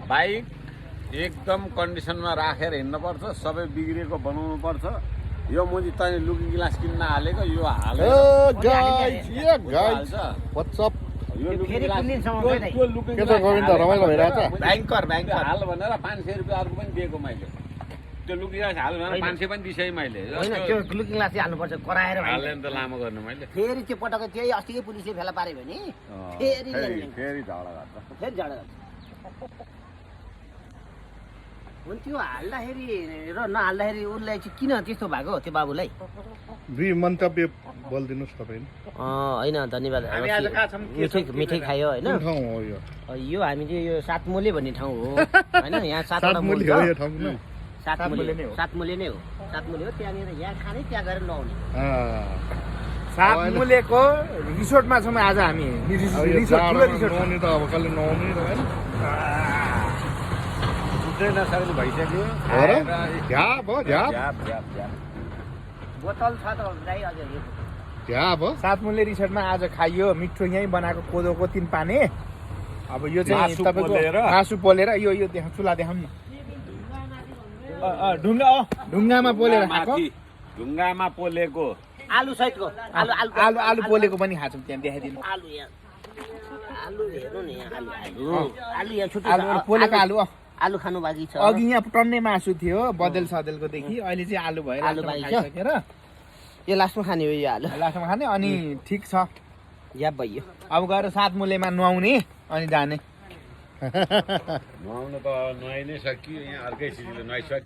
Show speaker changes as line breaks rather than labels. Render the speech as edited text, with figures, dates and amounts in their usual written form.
Bike एकदम कन्डिसनमा राखेर हिँड्नुपर्छ, सबै बिग्रेको बनाउनु पर्छ। यो मुजी तैँले लुकिङ ग्लास किन्न हालेको यो हालेर यो लुकिङ ग्लास त्यो लुकिङ ग्लास
रमाइलो भइरहेछ।
भयङ्कर
हाल भनेर 500 रुपियाँ अर्को पनि दिएको मैले। त्यो लुकिङ ग्लास हाल भनेर 500 पनि दिसै मैले।
होइन त्यो लुकिङ ग्लास चाहिँ हाल्नुपर्छ कराएर
हालेन त लामो गर्नु मैले।
फेरि त्यो पटक त्यही अस्तिकै पुलिसले फेला पार्यो भने फेरि
फेरि झगडा गर्छ।
फेरि झगडा गर्छ। हुन त्यो हाल्दाखेरि र नहाल्दाखेरि उसलाई चाहिँ किन त्यस्तो भएको त्यो बाबुलाई?
दुई मन्तव्य बोलिदिनुहोस् तपाईँ।
होइन धन्यवाद। मिठै खायो होइन।
कुन ठाउँ हो यो?
यो हामी चाहिँ यो सातमूले भन्ने ठाउँ हो होइन। यहाँ
सातमूले हो यो ठाउँ न?
सातमूले नै हो। सातमूले हो। त्यहाँनिर यहाँ खाने त्यहाँ गएर नआउने।
सातमूलेको रिसोर्टमा छौँ आज हामी।
नुहाउने त अब कहिले नुहाउने होइन।
छुट्टै नसक्ने भइसक्यो।
बोतल छ त दाइ अझ
सातमूले रिसोर्टमा आज खाइयो मिठो यहीँ बनाएको कोदोको 3 पाने। अब यो चाहिँ तपाईँको मासु पोलेर यो त्यहाँ चुला देखाउँ न। ढुङ्गामा पोलेर खाएको।
ढुङ्गामा पोलेको
आलु सहितको
आलु पोलेको पनि खान्छौँ त्यहाँ देखाइदिनु।
आलु हेर्नु नि यहाँ आलु यहाँ छुट्टै
आलु पोलेको
आलु खानु बाँकी छ।
अघि यहाँ टन्ने मासु थियो बदेल सदेलको देखि अहिले चाहिँ आलु भयो।
आलु बाँकी छ।
खाइसकेर
यो लास्टमा खाने हो यो आलु।
लास्टमा खाने अनि ठिक छ।
या भइयो।
अब गएर सातमूलेमा नुहाउने अनि जाने।
नुहाउनु त नुहाइ नै सकियो। यहाँ अर्कै चिजले नुहाइसक्यो।